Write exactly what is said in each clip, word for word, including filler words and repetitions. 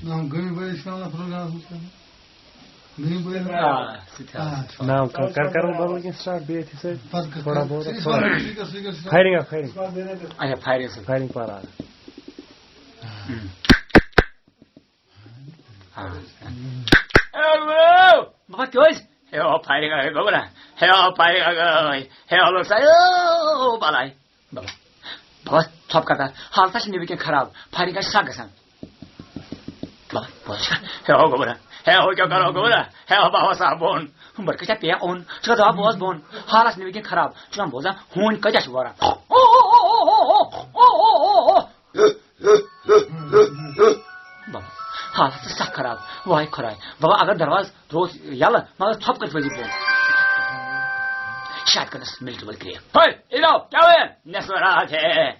نعم، گٔے بٲیِس کیٛاہ وَنان پروگرامَس منٛز کَرُن؟ گٔے بٲیِس آ، سُہ تہِ آ، آ، نعم، کر، کر، کر بدل کینٛہہ سٹارٹ بیٚیہِ أتھی سۭتۍ۔ پَتہٕ کَر، تھوڑا کر، بہت، سُہ تھوڑا۔ سٹارٹ، سُہ کر، سُ کر، سُ کر۔ فایرنگ آ، فایرنگ۔ اچھا، فایرنگ سۭتۍ۔ فایرنگ پارا۔ ہم۔ ہاں۔ ہیلو، بابا، کیٛاہ حظ؟ ہے، او، فایرنگ آے، گوٚبرا۔ ہے، او، فایرنگ آے۔ ہے، او، لوگ سا، او، بلاے۔ بابا، بابا، ژھۄپ کَتھ۔ حالتہ چھِ نیٚبٕرۍ کِنۍ خراب۔ فایرنگ آسہِ سَکھ گژھان۔ بابا، بابا، ہے، او، گوٚبرا۔ ہے، او، کیٛاہ کَرو، گوٚبرا؟ ہے، او، بابا صاحب، بۄن۔ بہٕ کَتہِ پیٚیہِ اوٚن؟ ژٕ کَتھ دَپان، بہٕ اوسُس بۄن۔ حالَس نیٚبٕرۍ کِنۍ خراب۔ ژٕ چھُکھ بوزان، ہوٗنۍ کۭتیٛاہ چھِ وَران؟ بابا، حالت چھِ سخ خراب۔ واے خۄداے۔ بابا، اگر دروازٕ ترٛووُس یَلہٕ، مگر ژھۄپہٕ کٔرِتھ ؤتھۍ زِ بۄن۔ شاید کٔرنَس مِلٹری وٲلۍ کرٛیک۔ ہے، اِلو، کیٛاہ وَنان؟ نٮ۪صفہٕ راتھ ہے۔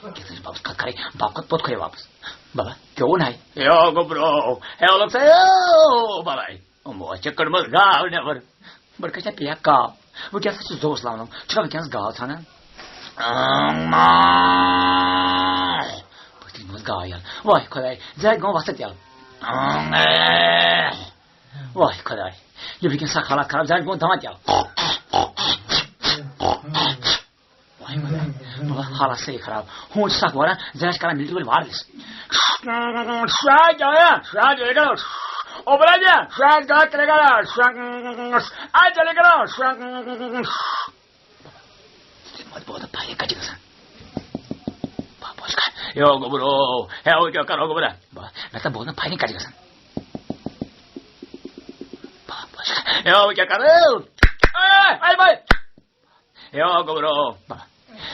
کیٛاہ چھِ بابَس کَتھ کَرٕنۍ؟ بابہٕ کَتھ پوٚت کھوٚرے واپَس۔ بابا، کیٛاہ ووٚن ہے؟ یو گوٚبرو، ہے، لوٚگ سا، یو، بَلاے۔ یِمو چھِ کٔڑمٕژ گاو نٮ۪بر۔ بہٕ کَتہِ پیٚیہِ ہا کاو؟ وٕنکیٚس چھِ زوس لاونہٕ۔ ژٕ چھُکھا وٕنکیٚنَس گاو ژھانان؟ بہٕ تہِ منٛز گاو یَلہٕ۔ واے خۄداے، زِ گوٚو وَسَتھ یَلہٕ۔ واے خۄداے، یہِ وٕنکیٚن سَکھ حالات خراب، زِ گوٚو دانٛد یَلہٕ۔ واے خۄداے، بابا، حالات صحیح خراب۔ ہُہ چھُ سَکھ وَران، زِ چھِ کران مِلٹری وٲلۍ wireless۔ شاید کیٛاہ وَنان؟ شاید یہِ کرو۔ اوپرا دیا، شاید کیٛاہ کرے کران؟ شاید، آ، چلے کران۔ شاید۔ مت بوزنہٕ فایرِنگ کَتہِ گژھان؟ بابا چھُ کران، یو گوٚبرو، ہے، وۄنۍ کیٛاہ کرو گوٚبرا؟ بابا، مےٚ تَتھ بوزنہٕ فایرِنگ کَتہِ گژھان؟ بابا چھُ کران، یو، وۄنۍ کیٛاہ کرو؟ اے، اے، بھائی۔ ہے، او گوٚبرو، بابا۔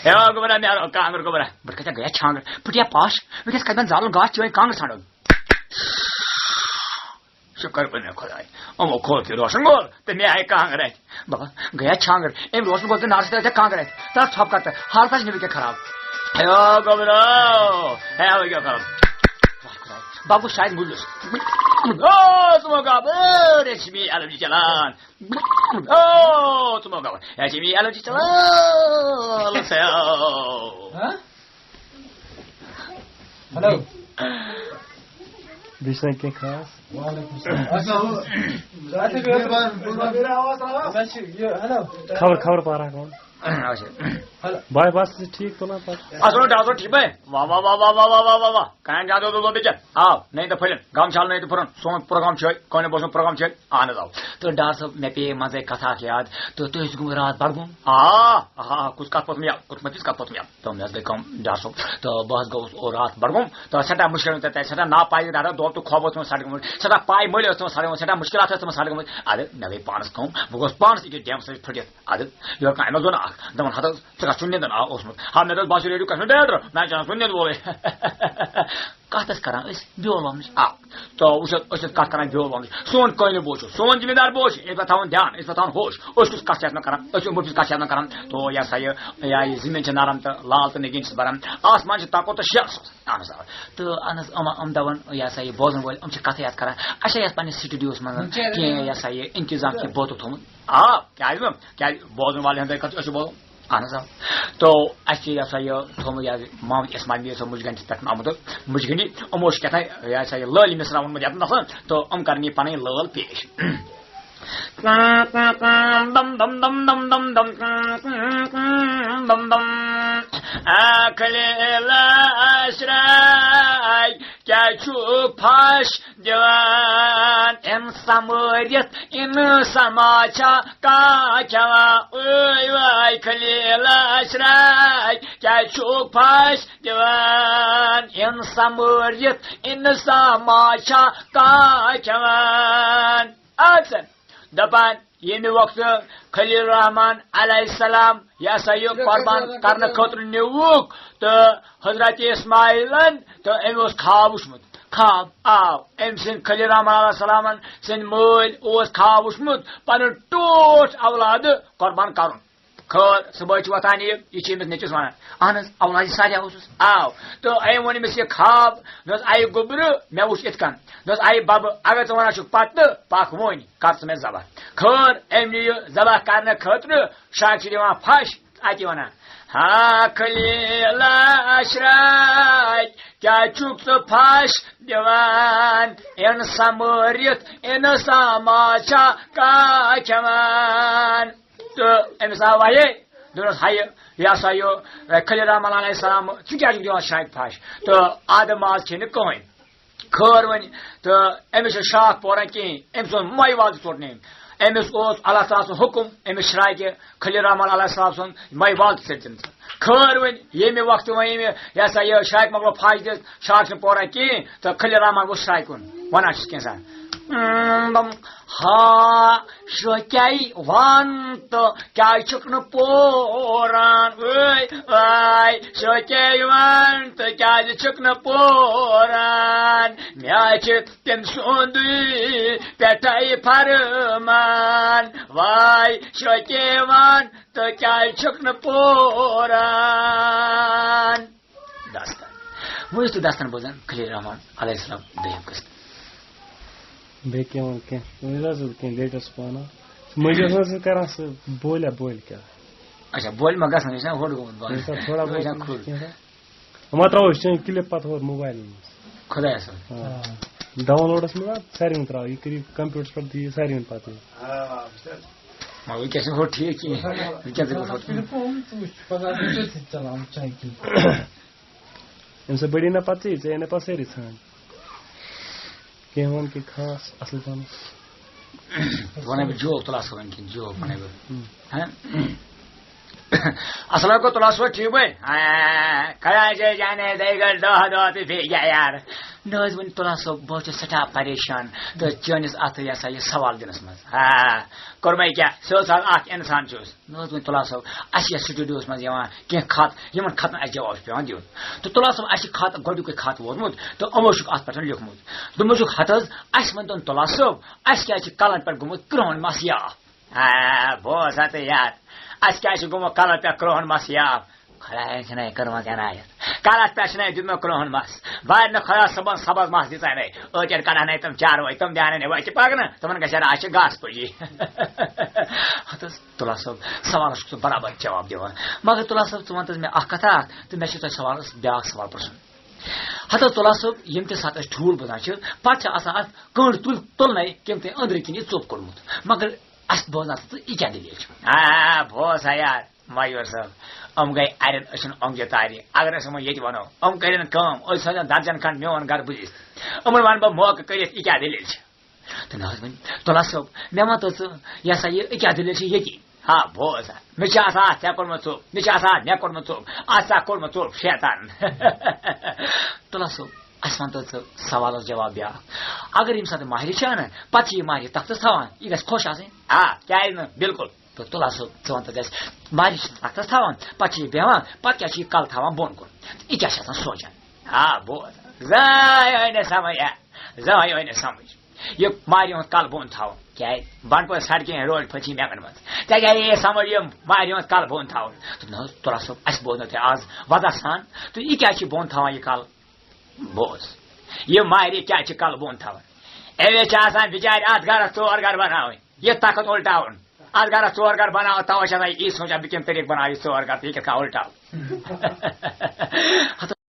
ہے، او گوٚبرا، مےٚ آو کانٛگٕر گوٚبرا۔ بہٕ کَتہِ گٔیا چھانٛگٕر؟ پھٕٹیا پاش؟ وٕنکیٚس کَتہِ بَنہِ زالُن گاسہٕ چٲنۍ کانٛگٕر ژھانٛڈو؟ شُکر پَننہِ خۄداے۔ یِمو کھول تہِ روشن گول تہٕ مےٚ آیہِ کانٛگٕر اَتھِ۔ بابا، گٔیا چھانٛگٕر۔ أمۍ روشن گول تہٕ نارٕ سۭتۍ آیہِ کانٛگٕر اَتھِ۔ تَتھ ژھۄپہٕ کَر تہٕ حالتہ چھِ نہٕ وٕنکیٚن خراب۔ ہے، او گوٚبرو، ہے، او کیٛاہ کَرو؟ واے خۄداے۔ بابا چھُ شاید مُلوِس۔ او، ژٕ مہ گاو، او، رے چھِ مےٚ الم چھِ چلان۔ او، ژٕ مہ گاو۔ ہے، چھِ مےٚ الم چھِ چلان۔ ہہ؟ ہیلو۔ بیٚیہِ چھُنہ کینٛہہ خاص؟ وعلیکم السلام۔ اچھا، ہُہ، اچھا، یہِ، ہیلو۔ خبر، خبر پارا کون؟ اچھا۔ ہیلو۔ باے باس چھِ ٹھیٖک تُلان پَتہٕ۔ اَصٕل ڈاکٹر ٹھیٖک پٲٹھۍ؟ واہ، واہ، واہ۔ کانٛہہ جادو دو بیٚیہِ۔ آو، نٔے تہٕ پھٔلِن۔ گام چھال نٔے تہٕ پھُرن۔ سون پروگرام چھُ، کونہِ بوزُن پروگرام چھُ۔ اہن حظ، آو۔ تہٕ ڈاکٹر صٲب، مےٚ پیٚیہِ منٛزَے کَتھ اَکھ یاد۔ تہٕ تُہۍ ٲسِو گٔمٕتۍ راتھ بَڈگوم۔ آ، آ، آ، کُس کَتھ پوٚت مےٚ یاد؟ کُس مَتِس کَتھ پوٚت مےٚ یاد؟ تہٕ مےٚ حظ گٔے کٲم، ڈاکٹر صٲب۔ تہٕ بہٕ حظ گوٚوُس اور راتھ بَڈگوم۔ تہٕ سٮ۪ٹھاہ مُشکِل تَتہِ، سٮ۪ٹھاہ ناپاے، راتھ دۄب تہٕ خواب اوس تِمَن سَڑ گٔمٕتۍ۔ سٮ۪ٹھاہ پاے مٔلۍ ٲس تِمَن سَڑ گٔمٕتۍ۔ سٮ۪ٹھاں مُشکِلات ٲسۍ تِمَن سَڑ گٔمٕتۍ۔ اَدٕ مےٚ گٔے پانَس کٲم، بہٕ گوٚوُس پانَس أکِس ڈیمہٕ سۭتۍ پھٕٹِتھ۔ اَدٕ یورٕ کانٛہہ اَمہِ منٛز ووٚن اَکھ، دوٚپُن، ہَتہٕ حظ، ژٕ کَتھ چھُکھ نِنٛدان؟ آ، اوسمُت۔ ہا، مےٚ دوٚپ، بہٕ ہا چھُس ریڈیو کشمیر ڈایریکٹر، مےٚ چھُ آسان سُہ نِنٛد وولُے۔ کَتھ ٲسۍ کران أسۍ؟ بیول وونٕچ۔ آ، تو وٕچھ حظ، أسۍ ٲسۍ کَتھ کران بیول وونٕچ۔ سون کٲنہِ بوے چھُ، سون زٔمیٖندار بوے چھُ، أسۍ پَتہٕ تھاوُن دیان، أسۍ پَتہٕ تھاوُن ہوش۔ أسۍ کُس کَتھ چھِ آسان کران؟ أسۍ چھِ مُفت کَتھ چھِ آسان کران۔ تو یہِ ہسا یہِ، یا یہِ زٔمیٖن چھِ نرم تہٕ لال تہٕ نگیٖن چھِ بَران۔ آسمان چھِ تَکُر تہٕ شیٖنَس منٛز۔ اہن حظ، آ۔ تہٕ اہن حظ، یِم، یِم دَپان، یہِ ہسا یہِ بوزَن وٲلۍ، یِم چھِ کَتھٕے یَتھ کران۔ اَسہِ چھا یَتھ پنٛنِس سٹوڈیوَس منٛز کینٛہہ، یہِ ہسا یہِ اِنتظام کینٛہہ بوتُل تھوٚمُت؟ آ، کیٛازِ نہٕ؟ کیٛازِ بوزَن والٮ۪ن ہٕنٛدۍ کَتھ چھِ أسۍ بوزان۔ اہن حظ، آ۔ تو اَسہِ چھِ یہِ ہسا یہِ تھوٚمُت، یہِ حظ محمد اسماعیل میر صٲب مُجگَنڈِس پٮ۪ٹھ آمُت، مُجگَنڈی۔ یِمو چھِ کیٛاہ تام یہِ ہسا یہِ لٲلۍ مِصرا ووٚنمُت یَتھ نَسَن، تو یِم کَرن یہِ پَنٕنۍ لٲل پیش۔ Bomb bomb bomb bomb bomb bomb bomb bomb. آ خلیل اشرار، کیٛاہ چھُ پھش دِوان؟ اِنسان مٲرِتھ، اِنسان ما چھا کانٛہہ کھٮ۪وان؟ اوے وای خلیل اشرار، کیٛاہ چھُکھ پھش دِوان؟ اِنسان مٲرِتھ، اِنسان ما چھا کانٛہہ کھٮ۪وان؟ اَدٕ سا، دَپان، ییٚمہِ وقتہٕ خلیل الرحمان علیہ السلام یہِ ہسا یہِ قۄربان کرنہٕ خٲطرٕ نیوٗکھ تہٕ حضرت اسماعیلن، تہٕ أمۍ اوس خواب وُچھمُت۔ خواب آو أمۍ سٕنٛدۍ خلیل الرحمان علیہ السلامن سٕنٛدۍ مٲلۍ اوس خواب وُچھمُت پنُن ٹوٹھ اولادٕ قۄربان کرُن۔ خٲر، صُبحٲے چھُ وۄتھان یہِ، یہِ چھُ أمِس نیٚچوِس وَنان، اَہَن حظ، اولادِ صالحہ اوسُس۔ آو۔ تہٕ أمۍ ووٚن أمِس یہِ خواب، دوٚپنَس، اَیہِ گوٚبرٕ، مےٚ وُچھ یِتھ کٔنۍ۔ دوٚپنَس، اَیہِ بَبہٕ، اگر ژٕ وَنان چھُکھ پَتہٕ، پَکھ وۄنۍ، کَر ژٕ مےٚ ذبح۔ خٲر، أمۍ نیوٗ یہِ ذبح کَرنہٕ خٲطرٕ، شاید چھِ دِوان پھَش۔ اَتہِ وَنان، ہا خلیل اشرار، کیٛازِ چھُکھ ژٕ پھش دِوان؟ اِن سمٲرِتھ، اِن سما چھا کانٛہہ کھٮ۪وان؟ تہٕ أمِس آو وَیے، دوٚپنَس، ہَیہِ، یہِ ہسا یہِ، خلیل الرحمان علیہ السلام، ژٕ کیٛازِ چھُکھ دِوان شرٛاکہِ پھش؟ تہٕ آدم ماز کھیٚیہِ نہٕ کٕہٕنۍ۔ خٲر وۄنۍ، تہٕ أمِس چھُ شاکھ پوران کِہیٖنۍ، أمۍ سُنٛد مَے وازٕ ژوٚٹ نہٕ أمۍ۔ أمِس اوس اللہ تعالیٰ سُنٛد حُکُم، أمِس شرٛاکہِ خلیل الرحمان علیہ السلام سُنٛد مَے وازٕ ژٔٹۍ تٔمۍ۔ خٲر وۄنۍ، ییٚمہِ وقتہٕ وۄنۍ ییٚمہِ، یہِ ہسا یہِ شرٛاکہِ مۄکلو پھش دِتھ، شاکھ چھُنہٕ پوران کِہیٖنۍ، تہٕ خلیل الرحمان ووٚتھ شرٛاکہِ کُن، وَنان چھُس کینٛژھا۔ ہا شوکے وَن تہٕ کیٛازِ چھُکھ نہٕ پوران؟ وٲے، وٲے، شوکے وَن تہٕ کیٛازِ چھُکھ نہٕ پوران؟ مےٚ چھِ تٔمۍ سُنٛدُے پٮ۪ٹھَے فرمان۔ وٲے، شوکے وَن تہٕ کیٛازِ چھُکھ نہٕ پوران؟ داستان۔ وۄنۍ یُس تُہۍ داستان بوزان، خلیل الرحمان علیہ السلام دوٚیِم قٕسط۔ بیٚیہِ کینٛہہ وَن کینٛہہ؟ وۄنۍ حظ اوس کینٛہہ لیٹَسٹ پانہٕ۔ مٔنٛزۍ اوس نہٕ سُہ کَران سُہ بولیا بولۍ کیٛاہ؟ اچھا، بولۍ ما گژھان، یہِ چھُنہ ہوٚٹ گوٚمُت بَنٛد۔ یہِ چھُنہ تھوڑا یہِ چھُنہ بہت کھُل۔ کینٛہہ۔ وۄنۍ ترٛاوو أسۍ چٲنۍ کِلِپ پَتہٕ ہورٕ موبایلَس منٛز۔ خۄدایَس حوالہٕ۔ آ۔ ڈاوُن لوڈَس منٛز آ، ساروِیَن ترٛاوو، یہِ کٔرِو کَمپیوٗٹرَس پٮ۪ٹھ دِیِو ساروِیَن پَتہٕ۔ آ، وٕچھ حظ۔ مگر وٕنکیٚس چھُنہٕ ہُہ ٹھیٖک کِہیٖنۍ۔ وٕنکیٚس چھُنہٕ ہُہ ٹھیٖک۔ ٹیلیفون تہٕ وٕچھ، پَگاہ آسہِ تٔتھۍ سۭتۍ چَلاوُن چاے کِلِپ۔ أمۍ سۭتۍ بٔڑی نہ پَتہٕ ژٕے، ژےٚ یی نہ پَتہٕ سٲری ژھانٛڈ۔ کینٛہہ وَن کینٛہہ خاص اَصٕل پَہَن۔ وَنَے بہٕ جوک تُلہٕ ہا سا وۄنۍ کِنہٕ جوک وَنَے بہٕ۔ ہُم۔ ہہ؟ اَسلام علیکُم، تُلہٕ ہا سا ٹھیٖک پٲٹھۍ؟ ہہ، خۄداے چھِ جانے دَے گَر دۄہ دۄہ تہٕ بیٚیہِ کیٛاہ یارٕ؟ نہ حظ، وۄنۍ تُلہٕ ہا صٲب، بہٕ حظ چھُس سٮ۪ٹھاہ پریشان تہٕ چٲنِس اَتھ یہِ ہسا یہِ سوال دِنَس منٛز۔ ہہ، کوٚرمَے کیٛاہ؟ ژٕ حظ اَکھ اِنسان چھُس۔ نہ حظ، وۄنۍ تُلہٕ ہا صٲب، اَسہِ چھِ یَتھ سٹوڈیوَس منٛز یِوان کینٛہہ خط، یِمَن خطَن اَسہِ جواب چھُ پٮ۪وان دیُن۔ تہٕ تُلہٕ ہا صٲب، اَسہِ چھِ خط، گۄڈٕنیُکُے خط ووتمُت تہٕ یِمو چھُکھ اَتھ پٮ۪ٹھ لیوٗکھمُت۔ دوٚپمَس چھُکھ، ہَتہٕ حظ، اَسہِ ؤنۍ تَو تُلہٕ ہا صٲب، اَسہِ کیٛازِ چھِ کَلَن پٮ۪ٹھ گوٚمُت کرٛہُن مَس یاپھ؟ آ، بوز ہا ژٕ یاد، اَسہِ کیٛازِ چھِ گوٚمُت کَلَن پٮ۪ٹھ کرٛہُن مَس یاپھ؟ خۄدایَن چھِنَے کٔرمٕژ عنایت۔ کَلَس پٮ۪ٹھ چھِنَے دیُتمُت کرٛہُن مَس۔ بارِ نہٕ خۄدا صٲبَن سَبٕز مَس دِژاے نَے۔ أچھَن کَڑَن نَے تِم چاروٲے، تِم دیٛانَے نہٕ وَتہِ پَکنہٕ۔ تِمَن گژھِ ہا راتھ چھِ گاسہٕ پُجی۔ ہَتہٕ حظ، تُلہٕ ہا صٲب، سوالَس چھُکھ ژٕ برابر جواب دِوان۔ مگر تُلہٕ ہا صٲب، ژٕ وَن تہٕ حظ مےٚ اَکھ کَتھا، تہٕ مےٚ چھُ تۄہہِ سوالَس بیٛاکھ سوال پرٛژھُن۔ ہَتہٕ حظ، تُلہٕ ہا صٲب، ییٚمہِ تہِ ساتہٕ أسۍ ٹھوٗل بُزان چھِ، پَتہٕ چھِ آسان اَتھ کٔنٛڈ تُل-، تُلنَے، کِنہٕ تہِ أنٛدرٕ کِنۍ یہِ ژوٚپ کوٚڑمُت۔ مگر اَسہِ بوزناو تہٕ ژٕ، یہِ کیٛاہ دٔلیٖل چھِ؟ آ، بوز سا یار، مایوٗر صٲب، یِم گٔے اَرٮ۪ن أچھَن اۄنٛگجہِ تارِ۔ اگر أسۍ یِمَن ییٚتہِ وَنو، یِم کٔرِن کٲم، أسۍ سوزن درجن کھنٛڈ میون گَرٕ بُزِتھ۔ یِمَن وَنہٕ بہٕ موقعہٕ کٔرِتھ، یہِ کیٛاہ دٔلیٖل چھِ؟ تہٕ نہ حظ وۄنۍ، تُلہٕ ہا صٲب، مےٚ وَن تہٕ ژٕ، یہِ ہسا یہِ، یہِ کیٛاہ دٔلیٖل چھِ ییٚتی؟ ہا، بوز سا، مےٚ چھِ آسان اَتھ ژےٚ کوٚرمُت ژوٚپ، مےٚ چھِ آسان اَتھ مےٚ کوٚرمُت ژوٚپ، اَتھ ژےٚ کوٚرمُت ژوٚپ، شیطان۔ تُلہٕ ہا صٲب، اَسہِ وَن تہٕ ژٕ سوالَس جواب بیٛاکھ۔ اگر ییٚمہِ ساتہٕ مَہرِ چھِ اَنان، پَتہٕ چھِ یہِ مَہرِ تَختَس تھاوان، یہِ گژھِ خۄش آسٕنۍ۔ آ، کیٛازِ نہٕ؟ بِلکُل۔ تہٕ تُلہٕ ہا صٲب، ژٕ وَن تہٕ اَسہِ، مَہرِ چھِ تَختَس تھاوان، پَتہٕ چھِ یہِ بیٚہوان، پَتہٕ کیٛاہ چھِ یہِ کَلہٕ تھاوان بۄن کُن؟ تہٕ یہِ کیٛاہ چھِ آسان سونٛچان؟ آ، بوز۔ زانٛہہ آے نہٕ سَمٕجھ، ہا، زانٛہہ آے نہٕ سَمٕجھ۔ یہِ مَہرِ ہُنٛد کَلہٕ بۄن تھاوُن۔ کیٛازِ؟ بَنٛڈپورِ سڑکہِ ہِنٛدۍ روڈ پھٔتۍ چھِ مےٚ گٔنٛڈمٕژ۔ ژےٚ کیٛاہ یی سَمٕجھ یہِ مَہرِ ہُنٛد کَلہٕ بۄن تھاوُن؟ تہٕ نہ حظ، تُلہٕ ہا صٲب، اَسہِ بوزنو تۄہہِ آز وَدَس سان۔ تہٕ یہِ کیٛازِ چھِ بۄن تھاوان یہِ کَلہٕ؟ بوز۔ یہِ مَہرِ کیٛازِ چھِ کَلہٕ بۄن تھاوان؟ أمِس چھِ آسان بِچارِ اَتھ گَرَس ژور گَرٕ بَناوٕنۍ۔ یہِ تَخت اُلٹاوُن۔ اَتھ گَرَس ژور گَرٕ بَناوان، تَوَے چھِ آسان یی سونٛچان، بہٕ کَمہِ طریٖقہٕ بَناوٕ یہِ ژور گَرٕ تہٕ یہِ کِتھ کٔنۍ اُلٹاوٕ؟ ہَتہٕ